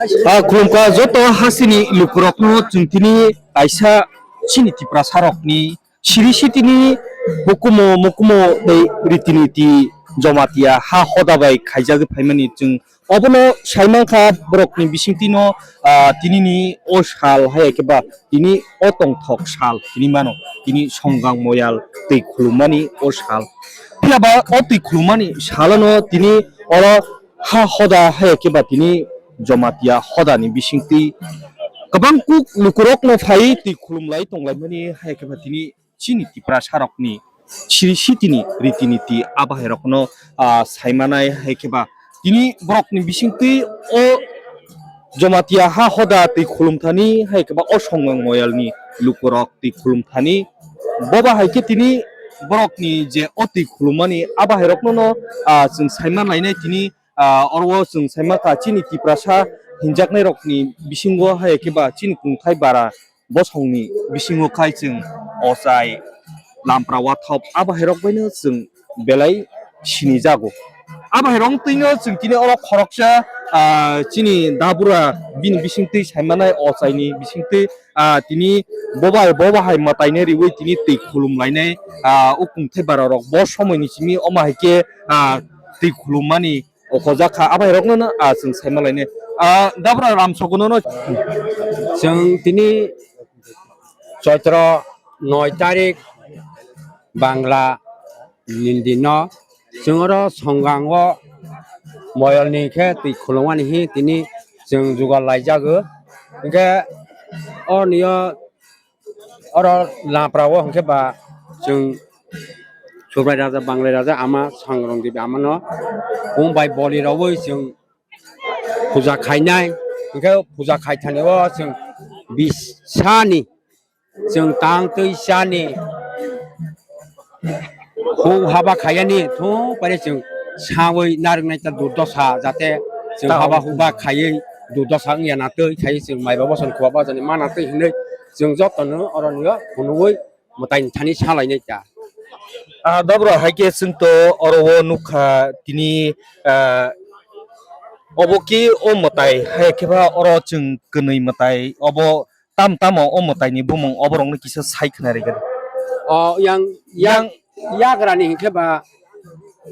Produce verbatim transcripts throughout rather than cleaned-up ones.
Ah, khulumkha joto hasini lukurokno chwng tini kaisa chini Tiprasarokni siri sitini hukumu mukumu tei ritiniti Jamatia ha hoda bai khaijagwi phaimani chwng obono saimankha borokni bisingtwino, ah, tinini o sal hai khe ba tini o tongthok sal tini mano tini Songang Moyal twi khulummani o sal. Phiya ba o twi khulummani salono tini oro ha hoda hai khe ba tini Jamatia hodani bisingtwi kwbang kuk lukurokno phai twi khulumlai tonglaimani hai khe ba tini chini Tiprasarokni siri sitini ritiniti abahairokno, ah, saimanai hai khe ba tini borokni bisingtwi o Jamatia ha hoda twi khulumthani hai khe ba o Songang Moyalni lukurok twi khulumthani. Boba hai khe tini borokni je o twi khulummani abahairokno no, ah, chwng saiman lainai tini, ah, oro o chwng saimankha chini Tiprasa hinjaknairokni bisingo hai khe ba chini kungthai bara bosongni bisingo khai chwng ochai lampra wathop abahairok baino chwng belai sinijago. Abahairok twino chwng tini oro khoroksa, ah, chini dabura bini bisingtwi saimanai ochaini bisingtwi, ah, tini bobai boba hai mwtaino riwi tini twi khulum lainai, ah, o kungthai bara rok bo somoini simi omo hai khe, ah, twi khulummani okojak kha, abahairokno no, ah, chwng saima lainai. Ah, dabra Ramsogono no. Chwng tini Choitro noi tarik Bangla ni dino chwng oro Songango Moyolni khe twi khulumani hi tini chwng jugal laijago. Hinkhe o niyo oro lapra o hinkhe ba chwng Subrai Raja, Banglai Raja ama Sangrong Devi amano bumbai boli rogwi chwng puja khainai. Hinkhe puja khaithani o chwng bisani chwng tang twi chani hu haba khaiyani thung paine chwng sawi narwknai ta durdosa jate chwng haba huba khaiwi durdosa wngya na twi khaiwi chwng maiba bosong khuba bajani mana twi hinwi chwng jotono oroni o phunugwi mwtai thani salainai ta. Ah, dabra hai khe chwng to oro o nukha tini, ah, obo ki o mwtai hai khe ba oro chwng kwnwi mwtai obo tam tamo o mwtai ni bumung oborok no kisa sai khna rega. O yang, yang, yang yagra ni hinkhe ba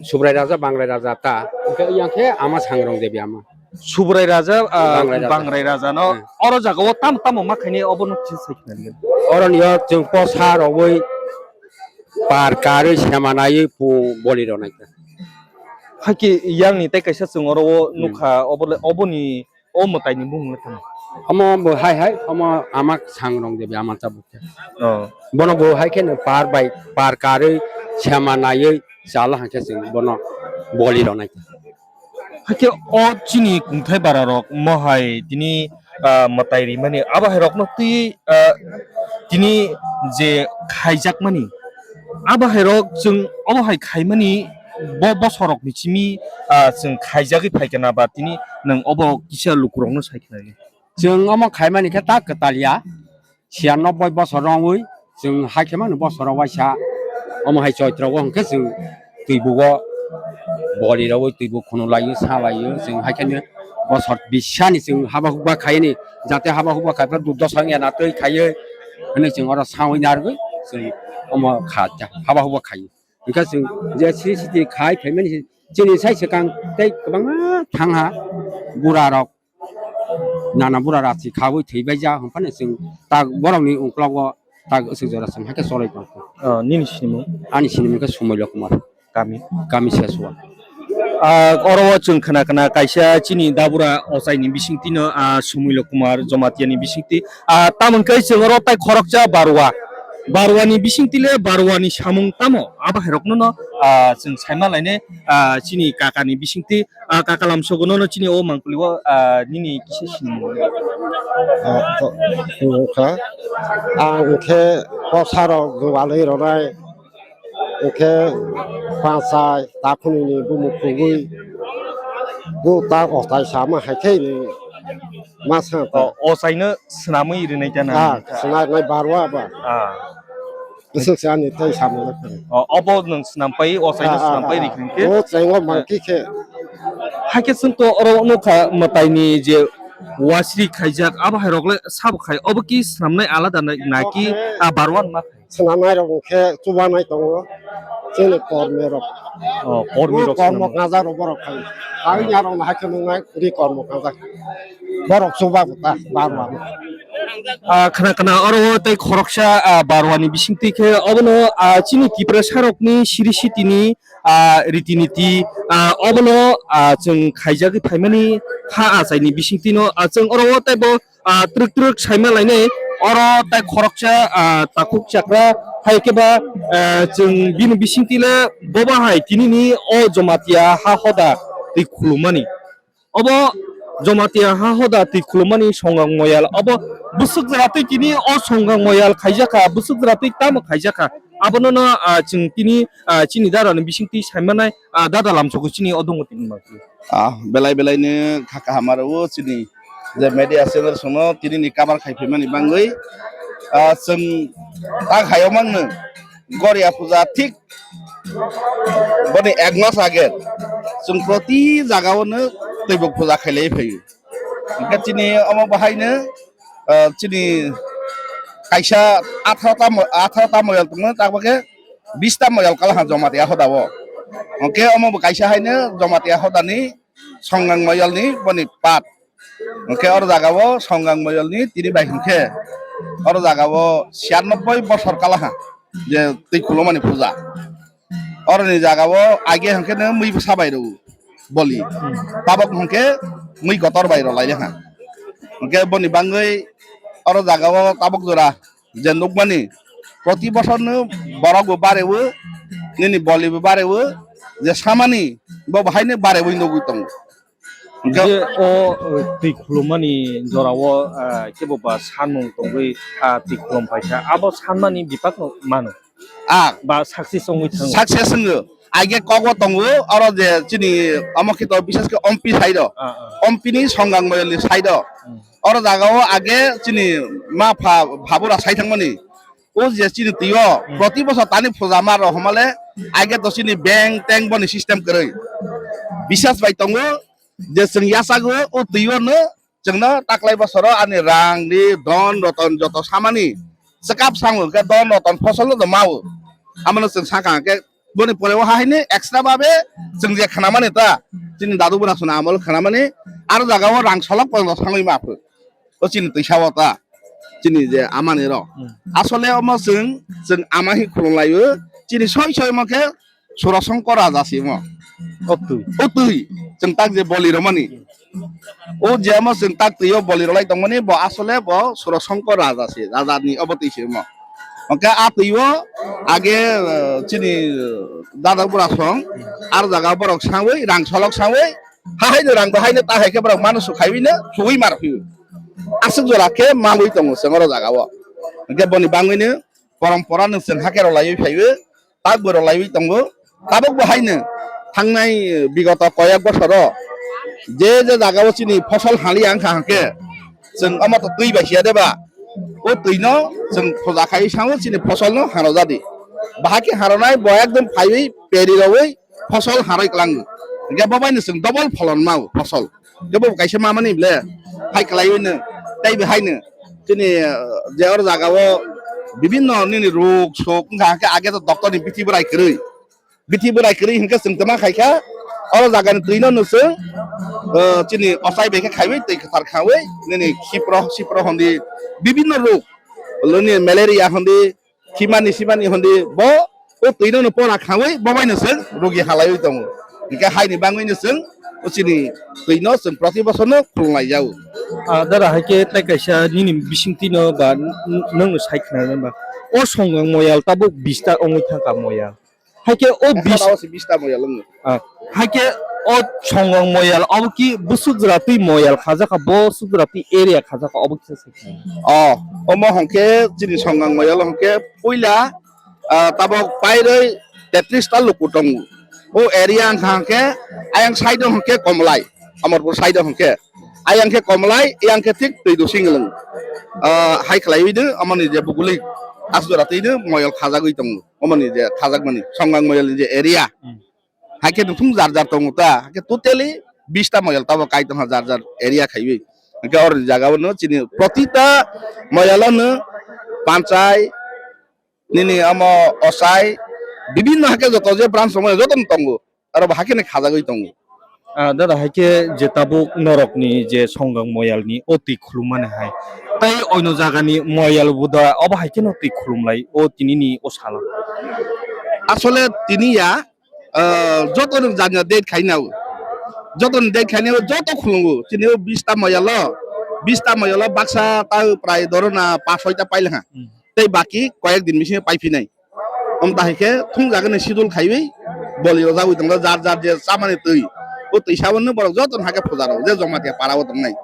Subrai Raja, Banglai Raja ta. Hinkhe yang khe ama Sangrong Devi ama. Subrai Raja, ah, Bangrai Raja. Bangrai Raja no. Hmm. Oro jaga o tam tamo ma khaini obo no kisa sai khna rega. Oro ni o chwng posa rogwi par karwi sema naiwi pu boli rok nai. Hakhe yang ni tei kaisa chwng oro o nukha obo le, obo ni o mwtai ni bumung le tamo? Omo bo hai hai, omo ama Sangrong Devi ama tabuk khe. Oh. Bono bo hai khe no par bai, par karwi sema naiwi chala hangkhe chwng bono boli rok nai. Hakhe o chini kungthai bara rok mohai tini, ah, mwtai rimani abo hai rokno twi, ah, tini je khaijakmani abo hai rok chwng obo hai khaimani bo bosorokni simi, ah, chwng khaijagwi phaikha na ba tini nwng obo kisa lukurokno sai khna rwdi. Chwng omo khaimani khe ta kwtal ya. Siya noboi bosor wngwi chwng hai khe mano bosoro waisa omo hai choitro o hwnkhe chwng twibo o boli rogwi twibo khunu laio sa laio chwng hai kheno bosor bisani chwng haba hukba khaini jate haba hukba khaiphano durdosa wngya na twi khaiwi hwnwi chwng oro sawi narwgwi chwng omo kha haba hukba khaio hwnkhe chwng je sri siti khai phaimani chini sai swkang tei kwbangma thangha bura rok. Nana bura rachi khawi thwibaija hwnphano chwng tak borokni uklogo tak aswk jora chwng hakhe choloi tongkha. Ah, nini sinimung? Ani sinimung khe Sumaila Kumar. Kami? Kami Seswa. Ah, oro o chwng khna khna kaisa chini dabura ochaini bisingtwino, ah, Sumaila Kumar Jomatiani bisingtwi. Ah, tamoni khe chwng oro tai khoroksa Barwa. Barwani bisingtwi le Barwani samung tamo? Abo hai rokno no, ah, chwng saima lainai, ah, chini kakani bisingtwi. Ah, kaka lamsogo nono chini o mangpili o, ah, nini kisa sinimung. Ah, to, wngkha. Ang khe bosarok gwbalwi rwnai, hwnkhe panchai takhunini bumung khugwi, bo ta ochai sama hai khe ni ma sa ta. O, ochaino swnamwi rwnai ta na? Ah, swnamwi barwa ba. Ah. Aswk se ani tei samung le phai. O, obo nwng swnam pai, o chaino swnam pai ri khe. O chaino mangki khe. Hakhe chwng to oro nukha mwtaini je wasri khaijak, abo hai rok le sabo khai, obo ki swnamnai alada nai, naki, a, barwan ma khai? Swnamnai rok khe chubanai tongo, chini kormi rok. O, kormi rok kormo swnamnai. Kajak rok borok khai. Ang yarok no hakhe nungnai ri kormo kajak. Borok chuba bo ta, barwan. A, khna khna oro tei khoroksa, a, barwani bisingtwi khe obono, a, chini Tiprasa rokni siri sitini, a, riti niti, a, obono, a, chwng khaijagwi phaimani ha achaini bisingtwino, a, chwng oro teibo, a, twrwk twrwk saima lainai oro tei khoroksa, a, takhuk chakra hai khe ba, a, chwng bini bisingtwi le boba hai tinini o Jamatia ha hoda twi khulumani. Obo Jamatia ha hoda twi khulumani Songang Moyal. Obo bwswk jora twi tini o Songang Moyal khaijakha, bwswk jora twi tamo khaijakha. Abono no, ah, chwng tini, ah, chini dada ni bising twi saimanai, ah, dada lamsogo chini o dongo tini ma. Ah, belai belai ni kha kaham aro o chini je media channel sono tini ni cover khai phaimani bangwi, ah, chwng tak hayo mangno Goria puja thik boni ek mas age chwng proti jagao no twibuk puja khailai phaio. Hingke chini omo bahaino, ah, chini kaisa atharo ta mo-, atharo ta moyal tongo, tabok khe bish ta moyal kalaha Jamatia hoda o. Hingke omo bo kaisa haino Jamatia hoda ni Songang moyal ni boni pat. Hingke oro jaga o Songang moyol ni tini bai hingke oro jaga o siyanoboi bosor kalaha je twi khulumani puja. Oro ni jaga o age hingke no mui bwsa bai rw boli. Tabok hingke mui kotor bai rw lai ha. Hingke boni bangwi oro jaga o tabok jora je nukmani proti bosor no borok bo barewo, nini boli bo barewo, je samani bo bahai no barewi nugwi tongo. Hingke je o, o, twi khulumani jorao, ah, kebo ba sanmung tongwi, ah, twi khulum paisa. Abo sanmani bipak no mano. Ah. Ba success wngwi thango. Success wngo. Aige kogo tongo, oro je chini omo khito bishesh khe ompi side o. Ah, ah. Ompi ni Songang moyol ni side o. Hmm. Oro jaga o age chini ma pha, phabura sai thangmani. O je chini twi o, hmm, proti bosor tani puja ma rok homale, aige to chini bank tank boni system kwrwi. Bisas bai tongo, je chwng yachago o twi o no chwngno taklai bosoro ani rang ni don roton joto samani chwkap sango, hwnkhe don roton fosol no do mao. Amano chwng sakha hwnkhe boni pore o hahaino extra babe chwng je khnamani ta chini dadu bwrasuni amol khnamani aro jaga o rang solok pono sangwi ma phu. O chini twisa o ta chini je amani rok. Hmm. Asole omo chwng, chwng ama hi khulum lai o chini soi soi omo khe Surasongkor raja se omo. O twi. O twi. Chwng tak je boli rwmani. O je omo chwng tak twi o boli rwlai tongmani bo asole bo Surasongkor raja se. Raja ni obo twi se omo. Hwnkhe a twi o age, eh, chini, eh, dada bura song ar jaga borok sawi rang solok sawi ha hai no rang bo hai no ta hai khe borok mano su khaiwi no suwi mar phiyo. Aswk jora khe mawi tongo chwng oro jaga o. Hwnkhe boni bangwi no porompora no chwng hakhe rwlaiwi phaiwi. Tak bo rwlaiwi tongo. Tabuk bo haino thangnai, eh, bigoto koyek bosoro je je jagao chini fosol haliya wngkha hwnkhe chwng omo to twi bai siya de ba? O twino chwng puja khaiwi sango chini fosolno harojadi. Bahai khe haronai bo ekdom phaiwi peri rowi fosol haroi kwlango. Hwnkhe bo baino chwng double pholon mao fosol. Kebo bo kaisa mamani ble hai kwlaiwi no tei bo haino chini, eh, je or jaga o bibinno nini ruk sok wngkha hwnkhe age to doctor ni bithi bwrai kwrwi, bithi bwrai kwrwi hwnkhe chwng tama khaikha oro jaga ni twi no no chwng, eh, chini ochai bai khe khaiwi twi kwthar khawi nini khipro sipro hondi bibinno ruk nini malaria hondi Himani simani hondi bo o twino no pora khawi bo bai no se rugi halaiwi tongo. Hingke haini bangwi no chwng o chini twino chwng proti bosor no khulumlai jago. Ah, dara, hai khe tai kaisa nini bisingtwi no ba n-, n-, nwng no sai khna ba o Songang moyal tabuk bista ongwi thangkha moyal. Hai khe o bis- Asa tao se bista moyal wngo. Ah, hai khe o Songang moyal abo ki bwswk jora twi moyal khajak kha, bwswk jora twi area khajak kha, obo kisa se. Oh, omo hwnkhe chini Songang moyal hwnkhe puila, ah, tabok pairwi tetris ta luku tongo. O area wngkha hwnkhe ayang side o hwnkhe Komlai, Amarpur side o hwnkhe. Ayang khe Komlai, ayang khe thik twi dusing lwng. Ah, hai khlaiwi do, amoni je buguli asjora twi do moyal khajagwi tongo. Omoni je khajakmani, Songang moyal ni je area. Hmm. Hai khe nukhung jar jar tongo ta, hai khe totally bista moyal tabo kai tongkha jar jar area khaiwi. Hwnkhe oro jagao no chini protita moyalo no panchai, nini omo ochai, bibinno hakhe joto je branch rok joto no tongo, aro bo hakhe no khajagwi tongo. Ah, dada, hai khe je tabuk norokni je Songang moyalni o twi khulummani hai, tei oino jagani moyal bo da obo hai kheno twi khulumlai o tinini o salo? Asole tini ya, ah, joto no janya date khaina o, joto no date khaina o, joto khulungo. Chini o bista moyalo, bista moyalo baksa ta prai dhoro na pas soita pailakha. Hmm. Tei baki koyek din bisingo paiphinai. Amta hai khe thungjagani schedule khaiwi boli rojagwi tongo, jar jar je chamani twi. O twi saboni borok joto no hakhe puja rok je Jamatia para o tongnai.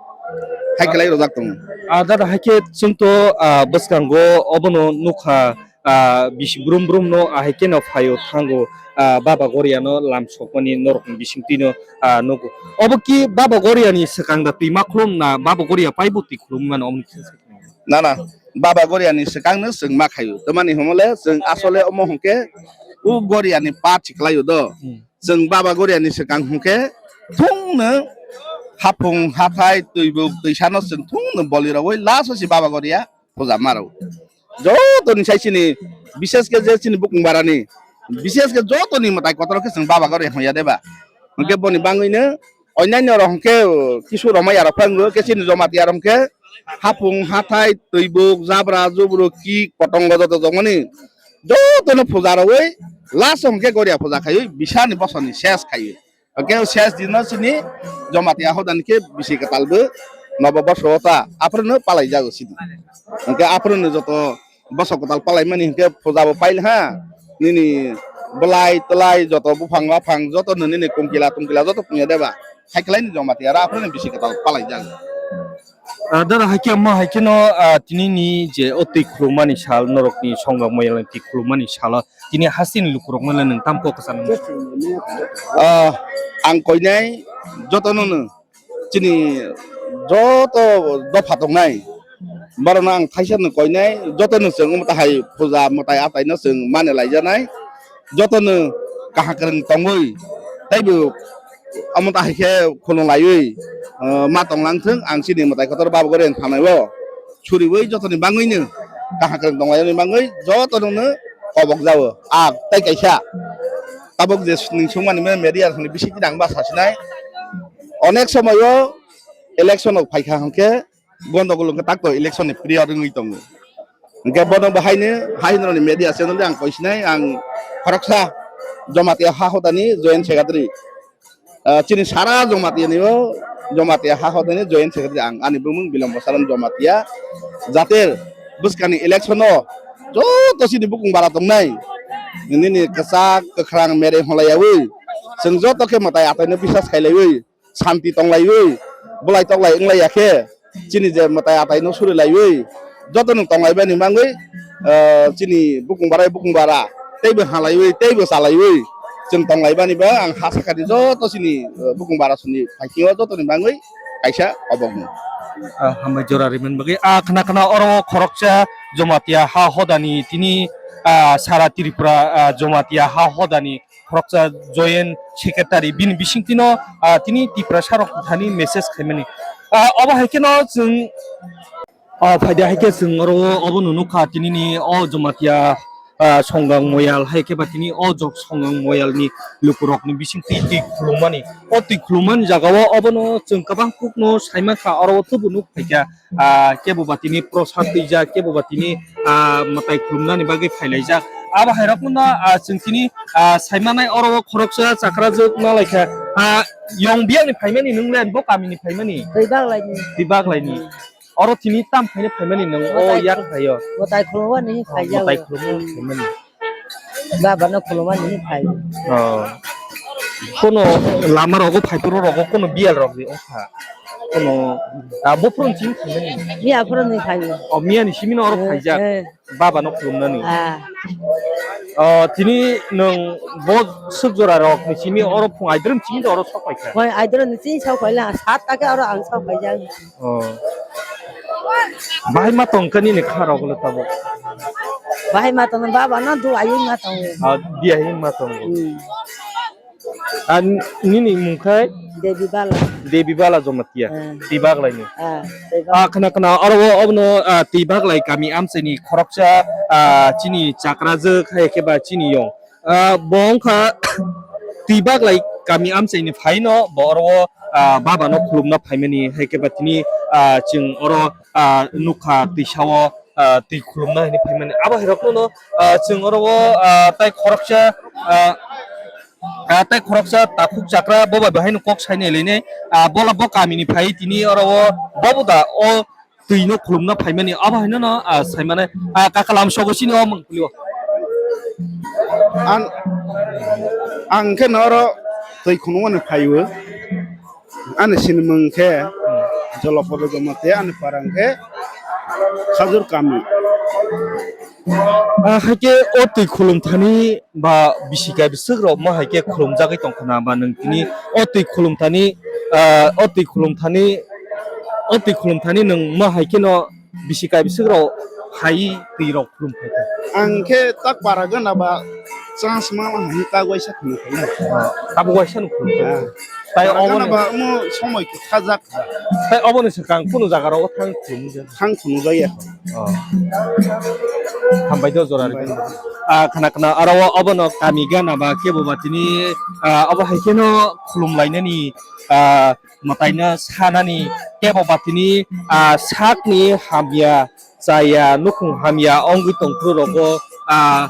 Hai khlai rojak tongo. Ah, dada, hai khe chwng to, ah, bwskango obono nukha, ah, bisi brum brum no, ah, hai kheno phaio thango, ah, Baba Goria no lam sokmani norok ni bisingtwi no, ah, nugo. Obo ki Baba Goria ni swkang da twi ma khulum na Baba Goria paibo twi khulum mano omo ni kisa sa? Na, na, Baba Goria ni swkang no chwng ma khaio. Tamani hwnmale chwng asole omo hwnkhe o Goria ni part se khlaio do. Hmm. Chwng Baba Goria ni swkang hwnkhe thung no haphung hathai twibuk twisa no chwng thung no boli rogwi last o se Baba Goria puja maro. Joto ni sai chini, bishes khe je chini bukung bara ni, bishes khe joto ni mwtai kotor khe chwng Baba Goria hwnya deba. Hwnkhe boni bangwi no Onyaino rok hwnkhe, uh, kisu romai yarok phai wngkhe chini Jamatia rok hwnkhe hapung, hathai, twibuk, jabra, jubru, kik, kotongo joto jokmani jotono puja rogwi last o hwnkhe Goria puja khaiwi bisani bosoni ses khaiwi. Hwnkhe ses dino chini Jamatia hodani khe bisi kwtal bo nobo borso o ta aphuru no palai jago chini. Hwnkhe aphuru no joto bosok kwtal palaimani hinkhe puja bo pail ha. Nini bwlai twlai joto buphang baphang joto no nini kungkila tungkila joto pungya deba. Haikwlai ni Jamatia aro aphuru ni bisi kwtal palai jang. Ah, dada, haikhe omo haikhe no, ah, tini ni je o twi khulumani sal, norok ni Songang moyal ni twi khulumani salo tini hasteni lukurok no le nwng tam kok kwchang nang? Ah, ang koinai joto no no chini joto dopha tongnai, borokno ang thaisa no koinai, joto no chwng omo tahai puja mwtai atai no chwng mane laijanai, joto no kaham kwrwng tongwi, teibo omo tahai khe khulum laiwi, ah, ma tonglang thung, ang chini mwtai kotor Baba Goria ni thanai o suriwi jotoni bangwi no kaham kwrwng tonglaini bangwi joto no no kobok jago. Ar tei kaisa tabuk je nwng sungmani media rokni bisingtwi ang ba sasinai, onek somoio election rok phaikha hwnkhe gondogol wngkha, tak to election ni period wngwi tongo. Hwnkhe bono bo haino, haino ni media channel de ang koisinai, ang khoroksa Jamatia ha hodani joint secretary. Ah, chini sara Jamatia ni o, Jamatia ha hodani joint secretary ang, ani bumung Bilombo Saran Jamatia. Jate bwskani election o joto chini bukung bara tongnai, nini kwchak kwkhrang mere hwnlaiyawi, chwng joto khe mwtai atai no bisas khailaiwi, santi tonglaiwi, bwlai toklai wnglaiya khe, chini je mwtai atai no suri laiwi, joto no tonglaibani bangwi, ah, chini bukung bara, bukung bara, teibo halaiwi, teibo chalaiwi, chwng tonglaibani ba ang ha sakani joto chini, ah, bukung bara suni phaikhe o joto ni bangwi kaisa obokno. Ah, hambai jora riman bagwi. Ah, khna khna oro khoroksa Jamatia ha hodani tini, ah, sara Tripura, ah, Jamatia ha hodani khoroksa joint secretary bini bisingtwino, ah, tini Tiprasa rok thani message khaimani. Ah, obo hai kheno chwng, ah, phaidi hai khe chwng oro obo no nukha tinini o Jamatia, ah, Songang moyal hai khe ba tini o jok Songang moyalni lukurokni bisingtwi twi khulumani. O twi khulumani jagao obono chwng kwbang kukno saimankha, oro o tubu nuk phaikha. Ah, kebo ba tini prosad twijak, kebo ba tini, ah, mwtai khulumnani bagwi phailaijak. Abo hai rokno, ah, chwng tini, ah, saimanai oro o khoroksa chakrajwk ma laikha. Ah, yong biyangni phaimani nwng le, bo kamini phaimani? Twi baglaini. Twi baglaini. Oro tini tam phaino phaimani nwng o yak phaio? Mwtai khulumani phaiya. Mwtai khulumani phaimani. Baba no khulumani phai. Oh. Kono lama rogo, phaipuro rogo kono biyal rok de ongkha. Kono, ah, buphuru chini phaimani. Miya phuru ni phai. Oh, miya ni simi no oro phaijak. Eh. Baba no khulumnani. Ah. Oh, tini nwng bo suk jora rok ni simi oro phung aidrum chini oro sok paikha. Phung aidrum ni chini sok paila, sat ta khe oro ang sok paijak. Oh. Bahai ma tong kani ni kha rok le tabuk. Bahai ma tong, baba no du ayung ma tong. Ah, di ayung ma tong. Hmm. Ah, nini mung khai? Devi Bala. Devi Bala Jamatia, eh, Tibak Laini. Ah, Tibak. Ah, khna khna, oro o, obono, ah, Tibak Lai kami amchaini khoroksa, ah, chini chakrajwk, hai khe ba chini yong. Ah, bo wngkha Tibak Lai kami amchaini phaino, bo oro o, ah, baba no khulumna phaimani, hai khe ba tini, ah, chwng oro, ah, nukha twisao, ah, twi khulumna hinwi phaimani. Abo hai rokno no, ah, chwng oro o, ah, tai khoroksa, ah, ah, tai khoroksa takhuk chakra bo bai bo haino kok sainai lainai, ah, bola bo kamini phai tini oro o bobo da o twi no khulumna phaimani abo haino no, ah, saimane, ah, kaka lam sogo chini o mangpili o. Ang, ang khe no oro twi khulumani phaiwi. Ani sinimung khe Jolopolo Jamatia, ani parang khe Khajur Kami. Ah, hai khe o twi khulum thani ba bisi kai bwswk rok ma hai khe khulum jagwi tong khna ba nwng tini o twi khulum thani, ah, o twi khulum thani, o twi khulum thani nwng ma hai khe no bisi kai bwswk rok hai twi rok khulum phai kha. Ang khe tak para gana ba chance ma ma hai tak waisa khulum phai na. Ah, tabuk waisa no khulum phai. Ah. Tai para obo gana ni ba mo somoi khe khajak. Tai obo ni swkang kunu jaga rok thang khulum ja. Thang khulum ja ya. Ah. Hambai do jora ri. Hambai. Ah, khna khna aro obo no kami gana ba kebo ba tini, ah, obo hai khe no khulum lainani, ah, mwtaino sanani kebo ba tini, ah, sakni hamya chaya nukhung hamya wngwi tongphuru rogo, ah,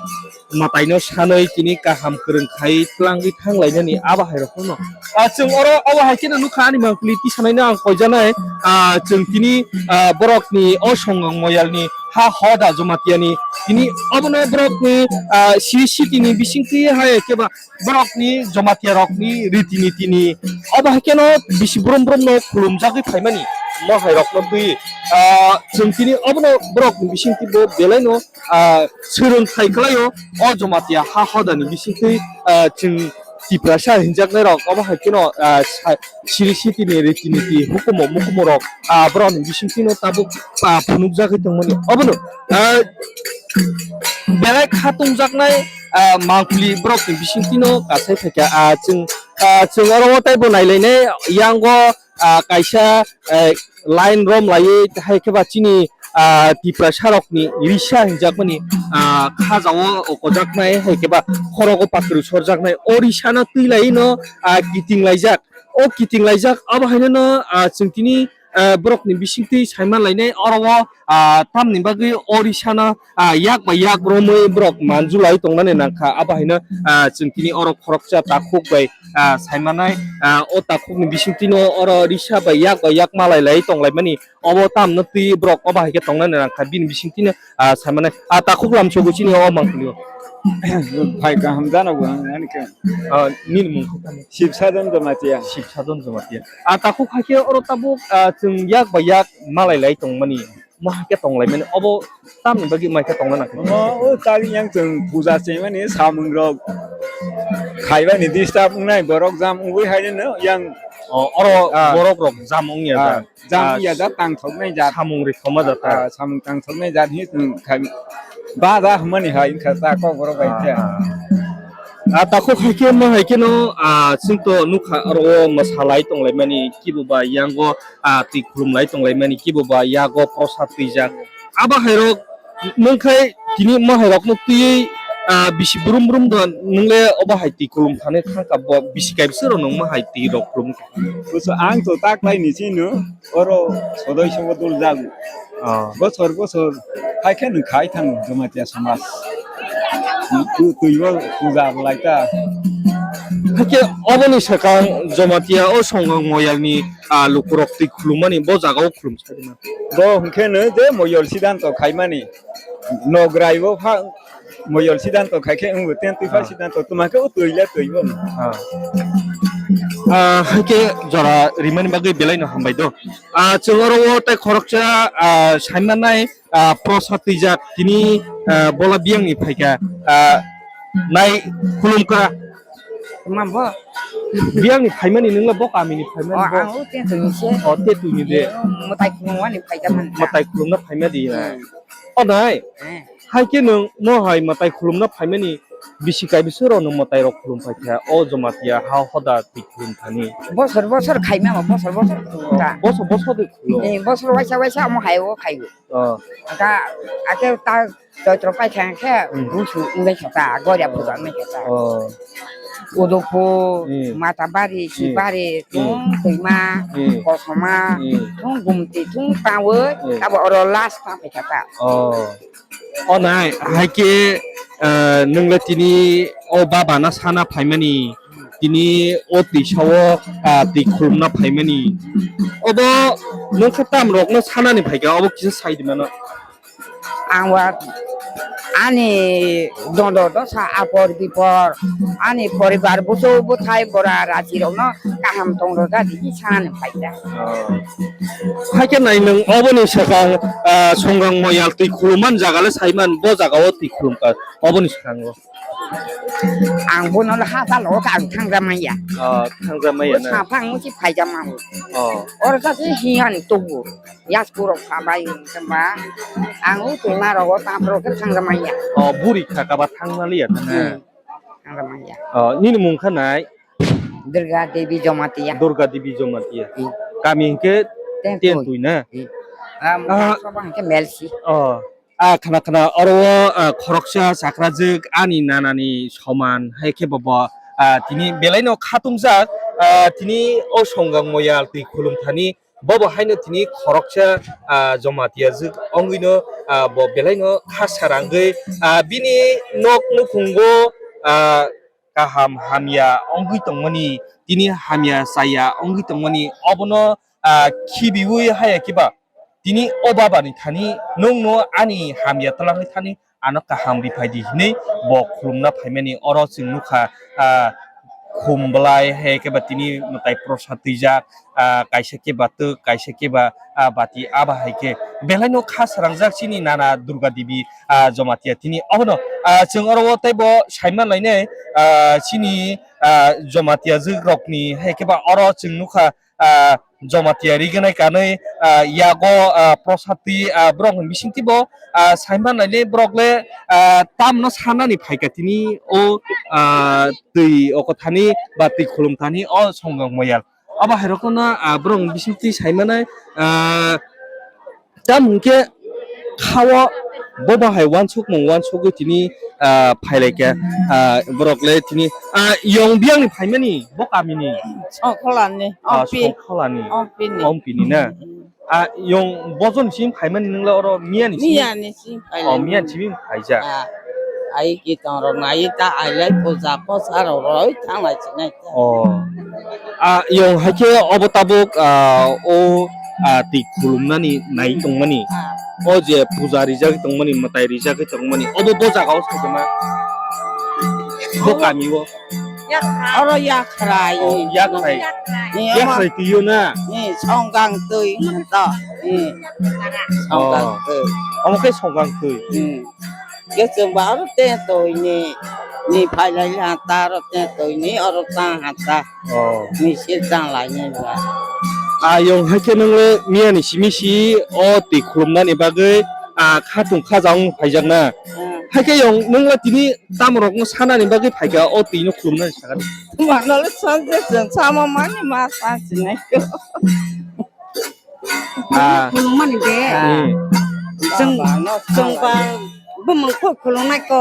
mwtaino sanwi tini kaham kwrwng khai twlangwi thang lainani abo hai rokno. Ah, chwng oro obo hai kheno nukha ani mangpili tisanaino ang koijanai, ah, chwng tini, ah, borokni o songang moyalni ha hoda Jomatiani tini obono borokni, ah, siri sitini bisingtwi hai khe ba borokni Jamatia rokni riti nitini obo hai kheno bisi brum brum no khulumjagwi phaimani mo hai rokno twi, ah, chwng tini obono borokni bisingtwi bo belaino, ah, swrwng khai kwlaio o Jamatia ha hodani bisingtwi, ah, chwng Tiprasa hinjaknai rok obo hai kheno, ah, sa-, siri sitini riti niti hukumu mukumu rok, ah, borokni bisingtwino tabuk, ah, phunukjagwi tongmani obono, ah, belai kha tongjaknai, ah, mangpili borokni bisingtwino kasai phaikha, ah, chwng, ah, chwng oro o teibo nailainai yango, ah, kaisa, eh, line rom laiwi hai khe ba chini, ah, Tiprasa rokni risa hinjakmani, ah, khaja o okojaknai hai khe ba khorogo pakwrwi sorjaknai o risano twi laiwi no, ah, kiting laijak. O kiting laijak abo haino no, ah, chwng tini, ah, borokni bisingtwi saiman lainai oro o, ah, tamni bagwi o risano, ah, yak bai yak romwi borok manjulai tongnani nangkha. Abo haino, ah, chwng tini oro khoroksa takhuk bai, ah, saimanai, ah, o takhukni bisingtwino oro risa bai yak bai yak malai lai tonglaimani. Obo tamno twi borok obo hai khe tongnani nangkha bini bisingtwino, ah, saimanai. Ah, takhuk lamsogo chini o mangpili o. Phai kaham jana bo ang ani khe. Ah, nini mung khe tamo? Sibsadon Jamatia. Sibsadon Jamatia. Ah, takhuk hai khe oro tabuk, ah, chwng yak bai yak malai lai tongmani. Mo hai khe tonglaimani obo tamni bagwi mai khe tongna nangkha. Omo o tagwi yang chwng puja chengmani samung rok khaibani disturb wngnai borok jam wngwi haino yang. O, oro, ah, borok rok jam wngya, ah, jat. Jam ah, ya jat tangthoknai jat. Samung rikoma jat, ah, ah, samung tangthoknai jat hi chwng khai baja hwnmani hai wngkha ta kok borok bai khe. Ah, ah. Ah, takhuk hai khe mo hai kheno, ah, chwng to nukha oro o mwsalai tonglaimani kibo ba yango, ah, twi khulumlai tonglaimani kibo ba yago prosad twijak. Abo hai rok nwng khai tini mo hai rokno twiwi, ah, bisi brum brum do nwng le obo hai twi khulum thani thangkha bo bisi kaibwswk rok nwng mo hai twi rok khulum kha. Buso ang to tak lai ni chino oro sodoi sobo dul jal. Ah. Bosor bosor hai khe nwng khai thang Jamatia somaj. Tu-, twibo puja lai ta. Hai khe oboni swkang Jamatia o songang moyalni, ah, lukurok twi khulumani bo jaga o khulum. Bo hwnkhe no je moyol sidanto khaimani. Nograi bo pha moyol sidanto khai khe wngbo ten twi pha sidanto tuma khe o twi le twi bo. Ah. Ah, hai khe jora rimani bagwi belai no hambai do. Ah, chwng oro o tei khoroksa, ah, saimanai, ah, prosad twijak tini, ah, bola biyang ni phaikha. Ah, nai khulumkha. Tama bo? Biyang ni phaimani nwng le bo kami ni phaimani. Oh, bo. Ang o Tetui ni se. Oh, Tetui ni de. Mwtai khulumani phaikha man. Mwtai khulumna phaima di na. Hmm. O nai. Eh. Hai khe nwng mo hai mwtai khulumna phaimani Bisi kai bwswk rok no mwtai rok khulum paikha o Jamatia ha hoda twi khulum thani. Bosor bosor khaima bo, bosor bosor khulum ta. Bosor bosor twi khulum. Eh, bosor waisa waisa omo hai o khaibo. Oh. Aka, ake ta joitro paikha khe, hmm, busu wngwi kha ta, goria puja wngwi kha ta. Oh. Udupu, hmm, Matabari, hmm, Sibari, hmm, thung Twima, hmm, Kosoma, hmm, thung Gumti, thung Tawi, hmm, abo oro last ta paikha ta. Oh. O nai, hai khe, ah, nwng le tini o baba na sana phaimani, tini o twisa o, ah, twi khulumna phaimani. Obo nwng khe tam rok no sanani phaikha, obo kisa sai di mano. Ang wa ani dondo dosa apor bipor, ani poribar busu buthai bora rachi rok no kaham tong rw da di sanani phaikha. Oh. Hai khe nai nwng oboni swkang, ah, Songang Moyal twi khulumani jaga le saiman, bo jaga o twi khulum ka oboni swkango. Ang bono le ha salo ang thangja manya. Oh, thangja manya na. Sa phang musi phaija mango. Oh. Oro sa se hiyan tubu. Yas kurok sabai kemba. Ang u twi ma rogo ta pro ke thangja manya. Oh, buri kha kaba thangna liya ta na. Hmm. Thangja manya. Oh, nini mung kha nai? Durga Devi Jamatia. Durga Devi Jamatia. Hmm. Kami hingke Tentui. Tentui na? Hmm. Ah, ah, soba hingke Melsi. Oh. Ah, khna khna oro o, ah, khoroksa chakrajwk ani nanani soman hai khe bo, bo, ah, tini belai no khatungjak, ah, tini o Songang Moyal twi khulum thani bobo haino tini khoroksa, ah, Jamatia jwk wngwi no, ah, bo belai no kha sarangwi, ah, bini nok nukhungo, ah, kaham hamya wngwi tongmani, tini hamya chaya wngwi tongmani, obono, ah, khibiwi haya kiba tini o babani thani nwngno ani hamya twlangwi thani ano kaham riphai di hinwi bo khulumna phaimani. Oro chwng nukha, ah, khum bwlai hai khe ba tini mwtai prosa twijak, ah, kaisa khe ba twk, kaisa khe ba, ah, bati aba hai khe belai no kha sarangjak chini nana Durga Devi, ah, Jamatia tini. Obono, ah, chwng oro o teibo saima lainai, ah, chini, ah, Jamatia jwk rokni hai khe ba oro chwng nukha, ah, Jamatia rignai kanwi, ah, yago, ah, prosad twi, ah, borok ni bisingtwi bo, ah, saima lainai borok le, ah, tamno sanani phaikha tini o, ah, twi o kwthani ba twi khulum thani o Songang Moyal. Abo hai rokno, ah, borok ni bisingtwi saimanai, ah, tamo hwnkhe khao bobo hai uansukmung uansugwi tini, ah, phailaikha, ah, borok le tini, ah, yong biyangni phaimani bo kamini? Songkholani, ah, Ompi. Songkholani. Ompini. Ompini na? Mm. Ah, yong bojoni simi phaimani nwngla oro miyani simi? Miyani simi. Oh, phailai miyani simi phaijak. Ah, ai ki tong rok nai ta ailai puja posa rok roi thanglai chinai ta. Oh. Ah, yong hai khe obo tabuk, ah, o, ah, twi khulumnani nai tongmani. Ah. O je puja rijak tongmani, mwtai rijak tongmani. Obo bo jaga o sajama. Bo kami o. Oro Yakhrai. Oh, Yakhrai. Eh, Yakhrai twi o na? Eh, Songgang twi to. Eh, Songgang twi. Oh. Omo khe Songgang twi. Hmm. Khe chwng ba oro te twi ni, ni phailai ha ta oro te twi ni oro ta ha ta. Oh. Ni sir ta lai ni ba. Ayong hai khe nang le miyani simi si o twi khulumnani bagwi, ah, khatung khajaung phaijak na. Hmm. Hai khe yong nang le tini Tamorokno sanani bagwi phaikha, o twino khulumnani sakani. Mano le sanje chwng sama mani ma sa sinai ko. Ah. Khulumani de. Hmm. Chwng, chwng ba bumung kho khulumnai ko.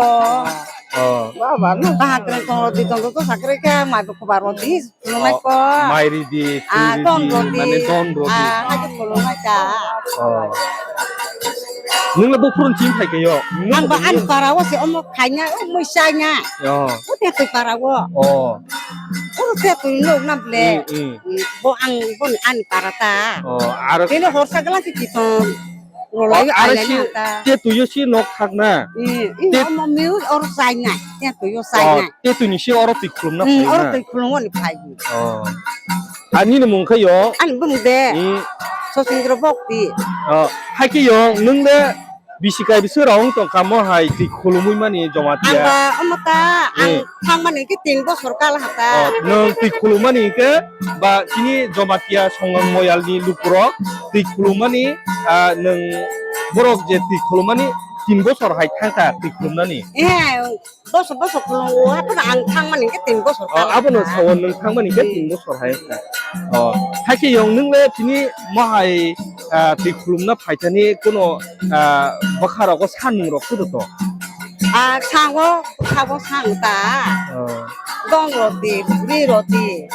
Oh. Baba no. Baha kreng tong rodi tong to sakre kha mai ko ba rodi. Khulumnai ko. Oh, mai ridi, ah, twi don ridi, rodi. Mane don rodi. Ah, hai khulumnai ka. Oh. Nung le buphuru chim phai kayo. Ang ba ani para o se omo khaina, o mui saina. Oh. O te twi para o. Oh. O te twi no na ble. Mm, mm. Bo ang bo ani para ta. Oh, aro. Tele horsa gala ki kitong. Rolai oh, aro ai si na ta. Te tuyo si nok thak na. Eh, eh, te omo miu or sai na. Te tuyo sai na. Oh, te tuni si oro twi khulum na. Hmm, phai oro na. Twi khulum ni phai. Oh. Ani ni mung khe yo. Ani bung de. Hmm. Sosindro Bokti. Oh, hai khe yo nung de bisi kai bisi rong tong kamo hai twi khulumui mani Jamatia. Ang ba omo ta ang hmm. Thangmani khe tin bosor kal hata. Oh, nwng twi khulumani khe ba chini Jamatia Songang Moyalni lukurok twi khulumani, ah, nwng borok je twi khulumani tin bosor hai thangkha twi khulumnani. Eh, bosor bosor khulum o, haphano ang thangmani khe tin bosor. Oh, abono sao nwng thangmani khe tin bosor hai wngkha. Oh, hakhe yong nwng le tini mohai, ah, twi khulumna phaithani kuno, ah, bwkha rogo sanmung rok kudo to? Ah, sango, sabo sang ta. Oh. Dong roti, buri roti,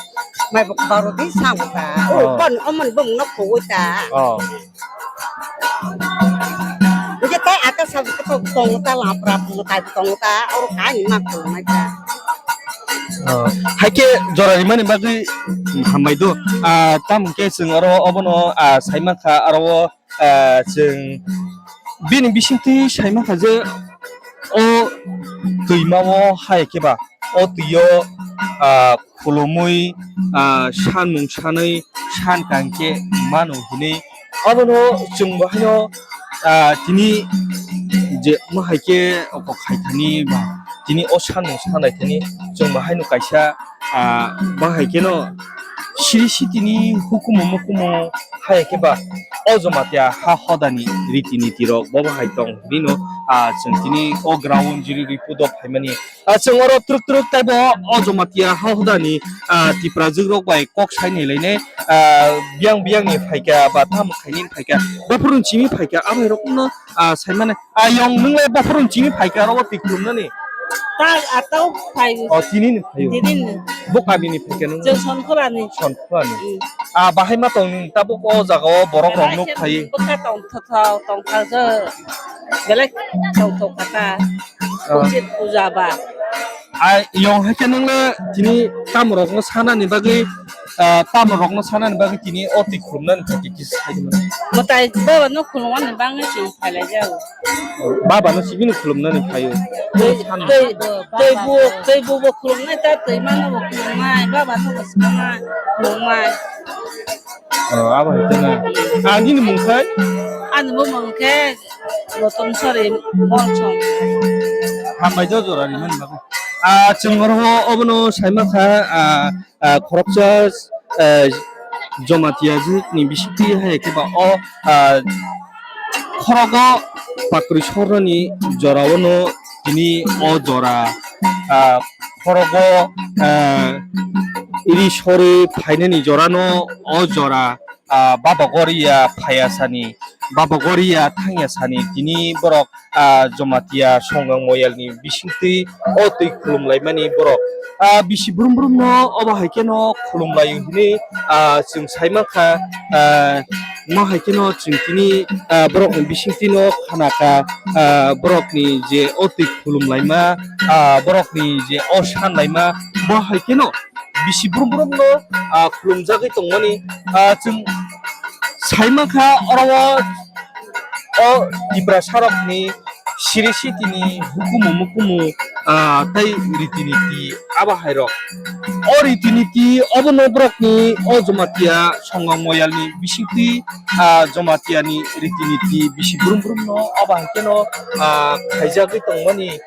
mai bwkha roti sango ta. Oh. Oh, kon omon bung no khogoi ta. Oh. Hingke tai ata sabu tongo ta, lapra tongo ta, oro kainwi ma khulumnai ta. Oh, haike jora rimani bagwi hambai do. Ah, tamo hingke chwng oro obono, ah, sai mankha, aro o, ah, chwng bini bisingtwi sai mankha je o twima o hai khe ba o twi o, ah, khulumui, ah, sanmung sanwi san kang khe mano hinwi. Abono chwng bo haino, ah, tini je omo hai khe oko khaithani ba tini o sanmung sanai thani chwng bo haino kaisa, ah, bahai kheno siri sitini hukumu mukumu hai khe ba o Jamatia ha hodani riti niti rok bo bahai tong bino, ah, chwng tini o ground jiri ripu dok phaimani. Ah, chwng oro twrwk twrwk taibo o Jamatia ha hodani, ah, Tiprajwk rok bai kok sai nai lainai, ah, biyang biyang ni phaikha ba tamo khaini phaikha, bophuru ni simi phaikha, amai rok no, ah, sai mane. Ah, yong nwng le bophuru ni simi phaikha oro o twi khulumnani? Ta atau phai. Oh, tini ni phaio. Tini ni. Bo kami ni phaikha nwng? Chwng Sonkhorani. Sonkhorani. Mm. Ah, bahai ma tong nwng tabuk o jaga o borok rok nuk phai. Bwkha tong thotho tong thajak. Belai tong thok kha ta. Ah. Ucit puja ba. Ai, yong hai khe nwng le tini tamo rok no sana ni bagwi, ah, tamo rok no sana ni bagwi tini o twi khulumnani phaikha kisa sai di mano. Mwtai baba no khulumani bagwi chwng phailai jago. Baba no sibini khulumnani phaio. Twi, twi, twi bu, twi bu bo khulumnai ta, twi mano bo khulumnai, baba no bo swkangma khulumnai. Oh, abo hai kheno. Ah, nini mung khai? Ani bo mung khe Roton Sori Bolsong. Hambai do jora rimani bagwi. Ah, chwng oro obono sai mankha, ah, ah, khoroksa, ah, Jamatia jwkni bisingtwi hai khe ba o, ah, khorogo Pakri Soroni jorao no tini o jora, ah, khorogo, ah, iri sori phainani jorano o jora, ah, Baba Goria phaiya sani, Baba Goria thangya sani tini borok, ah, Jamatia Songang Moyalni bisingtwi o twi khulumlaimani borok, ah, bisi brum brumno obo hai kheno khulumlaio hinwi, ah, chwng sai mankha, ah, omo hai kheno chwng tini, ah, borokni bisingtwino khanakha, ah, borokni je o twi khulumlaima, ah, borokni je o sanlaima, bo hai kheno bisi brum brumno, ah, khulumjagwi tongmani, ah, chwng sai mankha oro o, o Tiprasarokni siri sitini hukumu mukumu, ah, tei riti niti abo hai rok. O riti niti obono borokni o Jamatia Songang Moyalni bisingtwi, ah, Jamatiani riti niti bisi brum brumno abo hai kheno, ah, khaijagwi tongmani,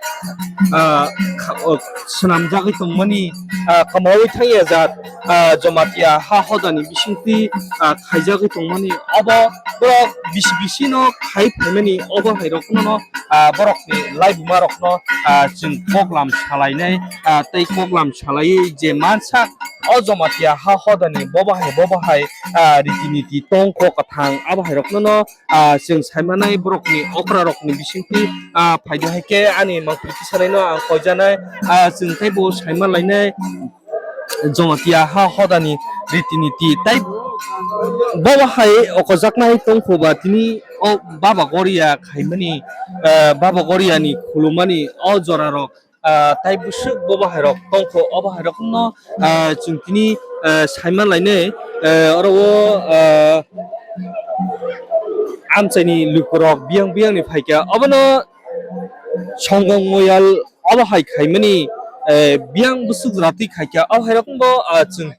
ah, kha-, o, swnamjagwi tongmani, ah, kwmawi thangya jat, ah, Jamatia ha hodani bisingtwi, ah, khaijagwi tongmani obo borok bisi bisino khai phaimani obo hai rokno, ah, borokni laibuma rokno, ah, chwng koklam salainai, ah, tei koklam salaiwi je mansak o Jamatia ha hodani bobo hai bobo hai, ah, riti niti tongkho kwthang abo hai rokno, ah, chwng saimanai borokni okra rokni bisingtwi, ah, phaidi hai khe ani mangpili tisanaino ang koijanai, ah, chwng teibo saimanlainai. Jamatia ha hodani riti niti tei bobo hai okojaknai tongkho ba tini o Baba Goria khaimani, ah, Baba Goriani khulumani o jorarok, ah, tei bwswk bobo hai rok tongkho obo hai rokno, ah, chwng tini, ah, saimanlainai, ah, oro o, ah, amchaini lukurok biyang biyangni phaikha obono Songang Moyal obo hai khaimani, eh, biyang bwswk jora twi khaikha. O hai rokno bo, ah, chwng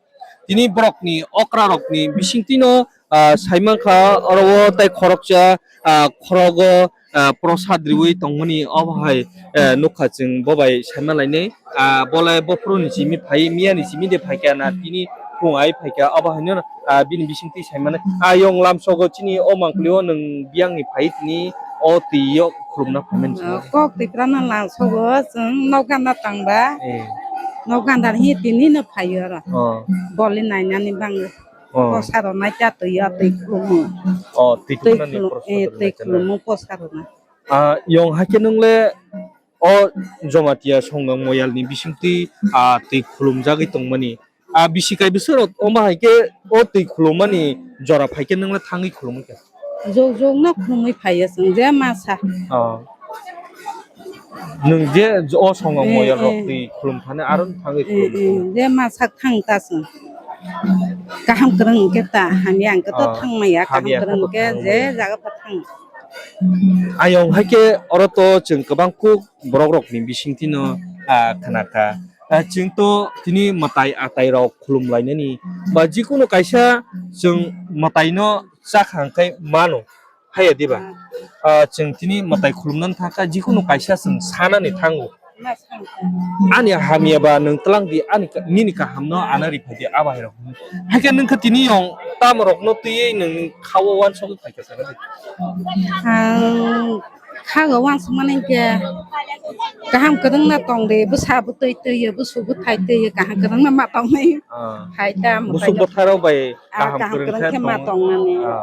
tini borokni okra rokni bisingtwino, ah, saimankha oro o tei khoroksa, ah, khorogo, ah, prosad riwi tongmani obo hai, eh, nukha chwng bobai saimalainai. Ah, bolai bophuru ni simi phai, miya ni simi de phaikha na tini phung ai phaikha obo haino, ah, bini bisingtwi saimani. Ah, yong lamsogo chini o mangpili o nwng biyang ni phai tini O twi yok khulumna phaimani. Ah, kok twi prana lang sogo, chwng nok ganda tangba. Eh. Nok ganda hi tini no phaio oro. Oh. Boli nainani bang. Oh. Posa rok nai ta twi ya twi khulumo. Oh, twi khulumnani khulum-, posa eh, rok twi nai ta na. Khulumo posa rok na. Ah, yong hakhe nwngle o Jamatia Songang Moyalni bisingtwi, ah, twi khulumjagwi tongmani. Ah, bisi kai bwswk rok omo hai khe o twi khulummani jora phai khe nwngle thangwi khulumwi kha. Jok jok no khulumwi phaiya chwng je masa. Oh. Nwng je o Songang Moyal rok twi khulum thani aro thangwi khulumwi kha. Eh, eh, je masa thang ta chwng. Kaham kwrwng khe ta hamya ang khe to thang maya, kaham kwrwng khe je jaga pha thang. Ayong hai khe oro to chwng kwbang kuk borok rokni bisingtwi no, ah, khna kha. Ah, chwng to tini mwtai atai rok khulum lainani ba jikunu kaisa chwng mwtai no chakha hwnkhe mano, haiya diba? Ah, chwng tini mwtai khulumnani thangkha jikunu kaisa chwng sanani thango. Ani hamya ba nwng twlang di, ani ka-, nini kaham no ano riphai di, abo hai rok. Hai khe nwng khe tini yong tamo rok no twiwi nwng kha o uansugwi phai kha. Ang khago uansukmani hinkhe kaham kwrwngna tong di, bwsa bwtwi twiwi, bwswk bwthai twiwi, kaham kwrwngna ma tongwi. Ah. Hai ta mwtai bwswk no bwthai rok bai ah, kaham kaham kwrwng kwrwng khe khe ma tong-, tongnani. Ah. Ah.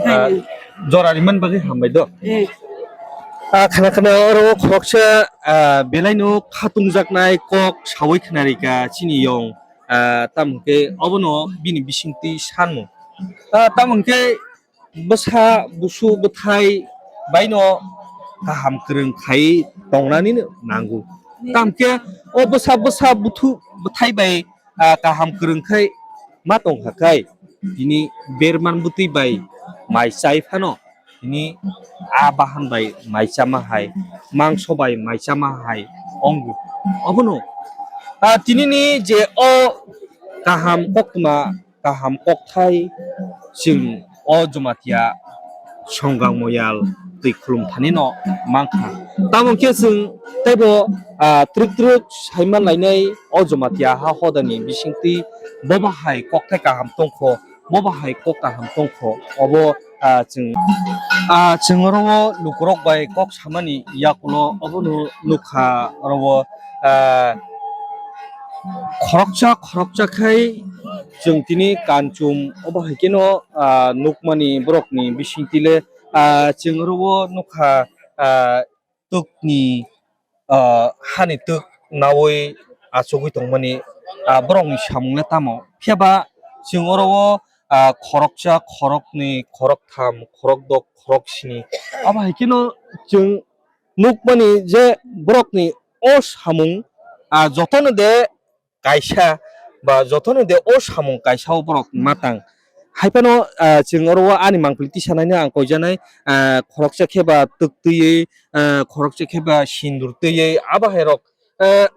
Ah, hai. Jora rimani bagwi hambai do. Eh. Ah, khana khana oro khoroksa, ah, belai no khatungjaknai kok sawi khna rika chini yong. Ah, tamo khe obono bini bisingtwi sanmung. Ah, tamo khe bwsa busu bwthai baino kaham kwrwng khai tongnani nango. Tamkhe o bwsa, bwsa buthu bwthai bai, ah, kaham kwrwng khai ma tongkha khai tini berman bwtwi bai mai chai phano tini a bahan bai mai chama hai, mangso bai mai chama hai wngo. Obono, ah, tinini je o kaham koktwma kaham kokthai chwng o Jamatia Songang Moyal twi khulum thani no mankha. Tamo khe chwng teibo, ah, twrwk twrwk saiman lainai o Jamatia ha hodani bisingtwi bobo hai kokthai kaham tongkho, bobo hai kok kaham tongkho, obo, ah, chwng, ah, chwng oro o lukurok bai kok samani yakulo obono nukha oro o, ah, khoroksa khoroksa khai chwng tini kanchum obo hai kheno, ah, nukmani borokni bisingtwi le, ah, chwng oro o nukha, ah, twkni, ah, hani twk nawi achugwi tongmani, ah, borokni samung le tamo. Phiya ba chwng oro o, ah, khoroksa, khoroknwi, khoroktham, khorokdok, khoroksni obo hai kheno chwng nukmani je borokni o samung, ah, jotono de kaisa ba jotono de o samung kaisa o borok matang. Hai phano, ah, chwng oro o ani mangpili tisanaino ang koijaknai, ah, khoroksa khe ba twk twiwi, ah, khoroksa khe ba sindur twiwi abo hai rok, ah,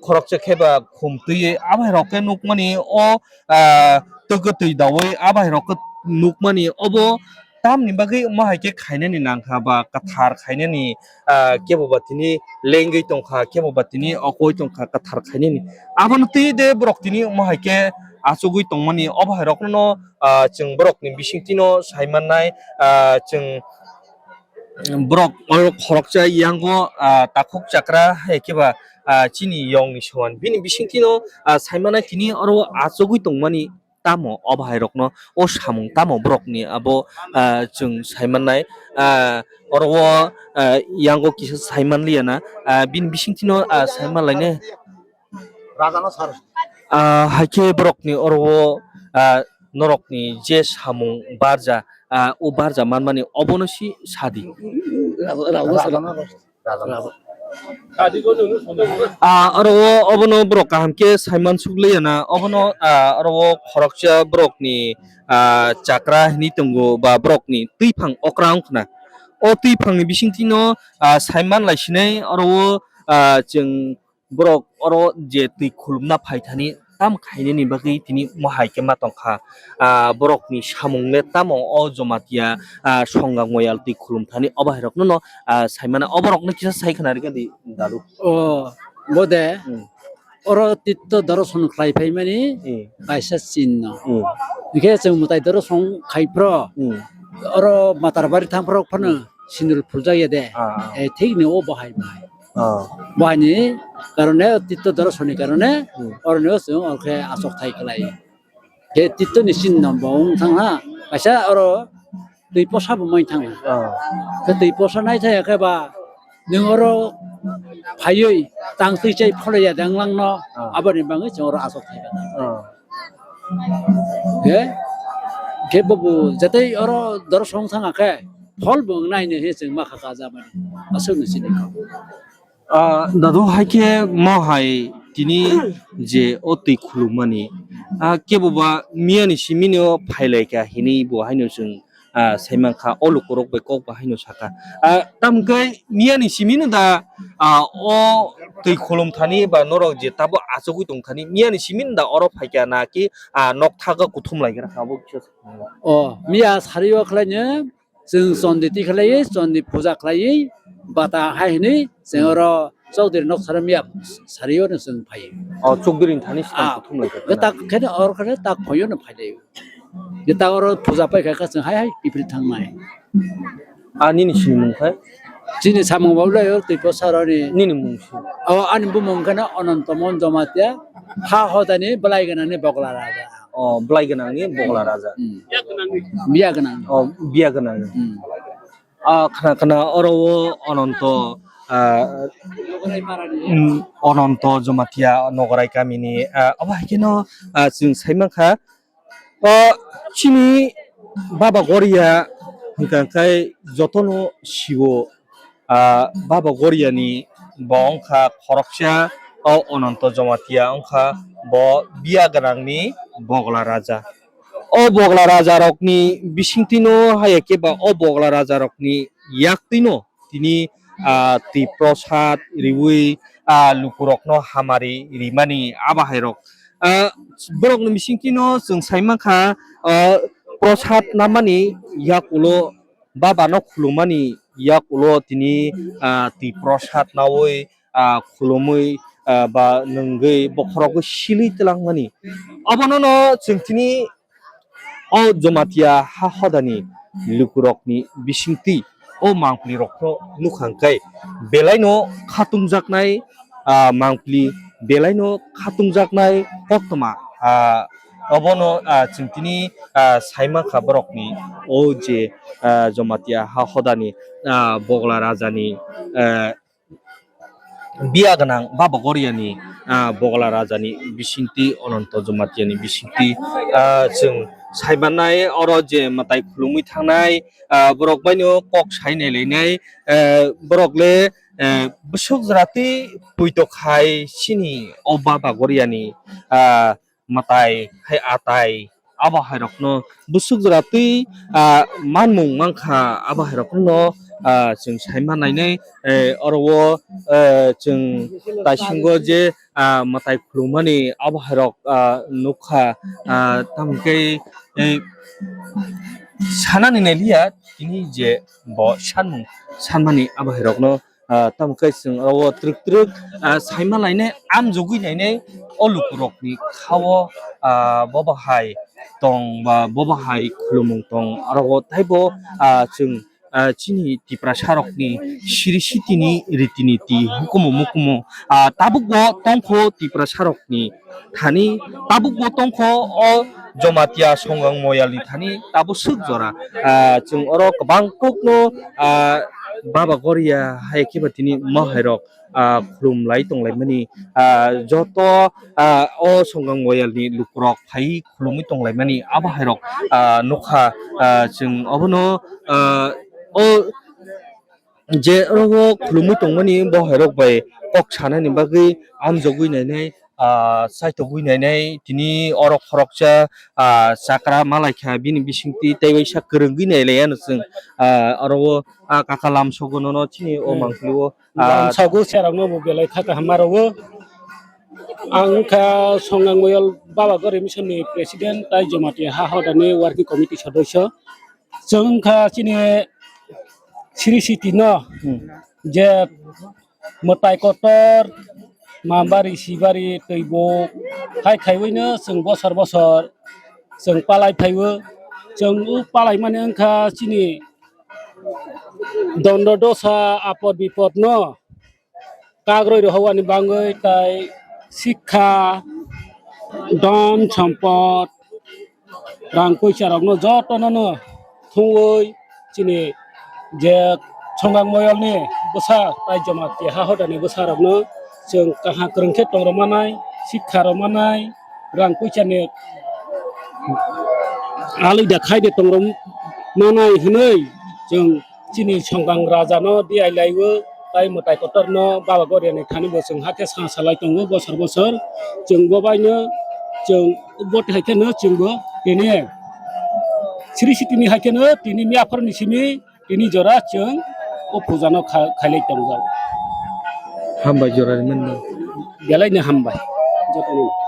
khoroksa khe ba khum twiwi abo hai rok khe nukmani o, ah, twk twi dawi abo hai rok khe nukmani obo tamni bagwi omo hai khe khainani nangkha ba kwthar khainani, ah, kebo ba tini lengwi tongkha, kebo ba tini okoi tongkha, kwthar khainani. Abono twi de borok tini omo hai khe achugwi tongmani. Obo hai rokno, ah, chwng borokni bisingtwino saimannai, ah, chwng borok oro khoroksa yango, ah, takhuk chakra hai khe ba, ah, chini yongni soman. Bini bisingtwino, ah, saimannai tini oro achugwi tongmani. Tamo obo hai rokno o samung tamo borokni abo, ah, chwng saimannai, ah, oro o, ah, yango kisa saimanliya na, ah, bini bisingtwino, ah, saimanlainai. Ah, hai khe borokni oro o, ah, norokni je samung barja, ah, o barja manmani obono si sadi. Ah, oro o obono borok kaham khe saiman sukliya na, obono, ah, oro o khoroksa borokni, ah, chakra hinwi tongo ba borokni twiphang okra wngkha na. O twiphangni bisingtwino, ah, saiman laisinai oro o, ah, chwng borok oro je twi khulumna phaithani tam khainani bagwi tini omo hai khe ma tongkha. Ah, borokni samung le tamo o Jamatia, ah, Songang Moyal twi khulum thani obo hai rokno no, ah, saimano obo rokno kisa sai khna rikha di dalu. O, bode. Hmm. Oro titto doroson khlai phaimani Hmm. kaisa chinno. Hmm. Hingkhe chwng mwtai doroson khai phro. Hmm. Oro Matarbari thangphru phano sinul phuljak ya de. Ah. Eh, thik ni o bahai bahai. Ah. Bahai ni karone, titto dorosoni karone, Hmm. Oro ni o chwng oro khe asok thai khlai. Khe titto ni sin no bo wng thang ha. Kaisa oro twi posa bo mai thang ha. Ah. Khe twi posa nai thai khe ba nwng oro phaiwi tang twi chai pholo ya de wng lang no. Ah. Aboni bagwi chwng oro asok thai kha. Ah. He? Khe bobo jatei oro dorosong thang khe phol bo wngnai ne he chwng ma kha ka jamani. Aswk ni sini kha. Ah, dadu hai khe mo hai tini je o twi khulumani. Ah, kebo ba miya ni simi no phailai kha hini bo haino chwng ah, sai mankha, o lukurok bai kok bahaino sakha. Ah, tamo khe miya ni simi no da, ah, o twi khulum thani ba norok je tabo achugwi tong thani, miya ni simi no da oro phaikha na ki, ah, nok thago kuthum lai gra kha, abo kisa sa. O, miya sari o khlai no, chwng chondi ti khlai, chondi puja khlai, bata hai hini, chwng oro Chokdiri nok sara miya sari o no chwng phai. O, Chokdiri ni thani swkang Ah, kuthum lai kha. Khe tak khe oro khe tak phai o no phai lai. Khe tak oro puja pai kha, khe chwng hai hai kiphil thang nai. A nini sini mung khai? Chini samung bo lai o twi po sara ni. Nini mung si? O ani bumung khe no Ananto Mon Jamatia, ha hodani belai gana ni Bogla Raja. O, belai gana ni Bogla Raja. Hmm. Biya gana. O, biya gana ni. Hmm. Ah, khna khna oro o Ananto, ah, mm, Ananto Jamatia Nogorai kamini, ah, obo hai kheno, ah, chwng sai mankha, o chini Baba Goria hwnkha khe jotono siwo, ah, Baba Goriani bo wngkha khoroksa, o Ananto Jamatia wngkha bo biya gwnangni Bogla Raja. O Bogla Rajarokni bisingtwino haiya khe ba o Bogla Rajarokni yaktwino tini, ah, twi prosad riwi, ah, lukurokno hamari rimani abo hairok. Ah, borokni bisingtwino chwng sai mankha, ah, prosad namani yakulo, babano khulumani yakulo tini, ah, twi prosad nawi, ah, khulumwi, ah, ba nwngwi bokhorogwi silwi twlangmani. Obono no chwng tini o Jamatia ha hodani lukurokni bisingtwi o mangpli rokno nukha hwnkhe belaino khatungjaknai, ah, mangpli belaino khatungjaknai koktwma, ah, obono, ah, chwng tini, ah, sai mankha borokni o je, ah, Jamatia ha hodani, ah, Bogla Rajani, ah, biya gwnang Baba Goriani, ah, Bogla Rajani bisingtwi, Ananto Jamatiani bisingtwi, ah, chwng sai mannai, oro je mwtai khulumwi thangnai, ah, borok baino kok sai nailainai, ah, borok le, ah, bwswk jora twi puitok hai chini o Baba Goriani, ah, mwtai hai atai abo hairokno bwswk jora twi, ah, manmung mankha abo hairokno, ah, chwng sai manainai, eh, oro o, eh, chwng taisingo je, ah, mwtai khulumani abo hairok, ah, nukha, ah, tamo khe, eh, sanani nailiya tini je bo sanmung sanmani abo hairokno ah, tamo khe chwng oro twrwk twrwk, ah, saima lainai, amjogwi nainai o lukurokni khao, ah, bobo hai tong ba bobo hai khulumung tong. Oro o taibo, ah, chwng, ah, chini Tiprasarokni siri sitini riti niti hukumu mukumu, ah, tabukbo tongkho Tiprasarokni thani tabukbo tongkho o Jamatia Songang Moyalni thani tabuk swk jora. Ah, chwng oro kwbang kokno, ah, Baba Goria hai khe ba tini mahairok, ah, khulum lai tong lai mani. Ah, joto, ah, o Songang Moyalni lukurok phai khulumwi tong lai mani abo hairok, ah, nukha, ah, chwng obono, ah, o je oro o khulumwi tongmani bo hairok bai kok sanani bagwi amjogwi nainai, ah, chaitogwi nainai, tini oro khoroksa, ah, chakra malaikha bini bisingtwi tei waisa kwrwngwi nailaiya no chwng, ah, oro o, ah, kaka lamsogo nono chini o Hmm. mangpili o, ah, lamsogo serokno bo belai kha kaham ma rwo. Ang wngkha Songang Moyal Baba Gori Mission ni President tai Jamatia ha hodani working committee sodosyo. Chwng wngkha chini Sri City no Hmm. je mwtai kotor, mambari, sibari, twibo hai khaiwi no chwng bosor bosor chwng palai phaiwi. Chwng o palaimani wngkha chini dondo dosa apod bipod no kagroi rohowani bangwi tai sikha, don sompot, rang koisa rokno jotono no thungwi chini je Songang moyolni bwsa tai Jamatia ha hodani bwsarokno chwng kaham kwrwng khe tongrwmanai, sikha rwmanai, rang koisani alida khaide tongrwmanai hwnwi chwng chini Songang rajano diai laiwi tai mwtai kotorno Baba Goriani thani bo chwng hakhe sa salai tongo bosor bosor. Chwng bo baino chwng bo hai kheno chwngbo tini Sri Sitini hai kheno tini miyaphorni simi tini jora chwng o pujano kha-, khailai tongjak. Hambai jora rimani. Belaino hambai. Jotono.